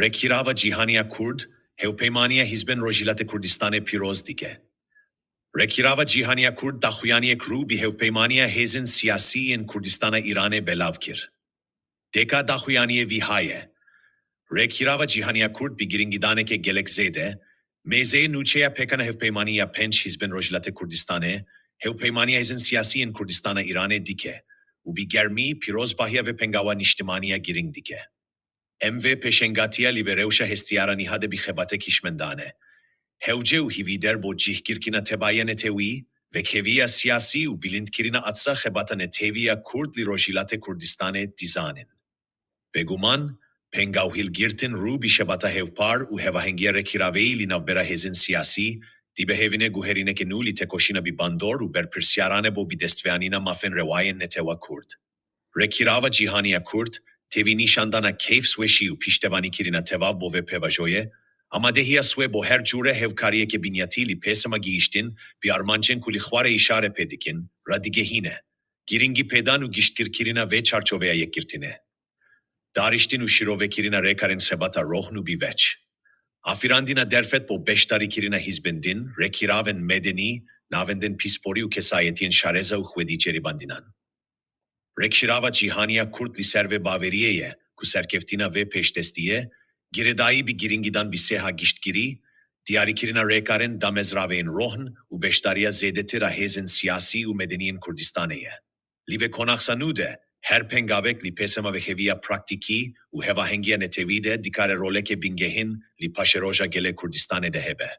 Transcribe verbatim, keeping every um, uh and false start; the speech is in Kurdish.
Rêkirava Cîhanî ya Kurd, Hevpeymaniya Hizbên Rojhilatê Kurdistanê pîroz dike. Rêkirava Cîhanî ya Kurd daxuyaniyek rû bi Hevpeymaniya Hêzên Siyasî yên Kurdistana Îranê belav kir. Dêka daxuyaniyê vî ha ye: Rêkirava Cîhanî ya Kurd bi giringîdaneke gelek zêde, mêzeyê nûçeya pêkana hevpeymanî ya pênc hizbên Rojhilatê Kurdistanê, Hevpeymaniya Hêzên Siyasî yên Kurdistana Îranê dike û bi germî pîrozbahiya vê pengawa niştimanî ya girîng dike. Em vê pêşengatiya li vê rewşa hestiyara niha de bi xebatek hişmendane. Hewce û hîvîder bo cihgirkirina tevaya netewî, vekheviya siyasî û bilindkirina atsa xebata netewî ya Kurd li Rojhilatê Kurdistanê dizanin. Bêguman, pengaw hilgirtin rû bi xebata hevpar û hevahengiya rêkiraveyî li navbera hêzên siyasî, dibe hevîne guherîneke nû li têkoşîna bi bandor û berpirsiyarane bo bidestveanîna mafên rewayên netewa Kurd. Rêkirava Cîhanî ya Kurd, tevî nîşandana keyfsweşî û piştevanîkirina tevaf bo vê pêvajoyê, amadehiya swe bo her cûre hevkariyeke binyatî li pêsema gihîştin bi armancên ku li xwarê îşare pê dikin, radigehîne. Girîngî pêdan û giştgirkirina vê çarçoveya yekgirtinê. Dariştin û şîrovekirina rêkarên xebata rohn û bi veç. Afirandina derfet bo beşdarîkirina hizbên din, rêkiravên medenî, navendên pisporî û kesayetiyên şareza û xwedî ceribandinan. Rêkirava Cîhanî ya Kurd li ser vê baweriyê ye ku serkeftina vê pêşdestiyê, girêdayî bi girîngîdan bi sêha giştgirî, diyarîkirina rêkarên damezraveyên rohn û beşdariya zêdetir a hêzên siyasî û medenî yên Kurdistanê ye. Li vê qonaxa nû de, her pengavek li pêsema vekheviya praktîkî û hevahengiya netewî de dikare roleke bingehîn li paşeroja gelê Kurdistanê de hebe.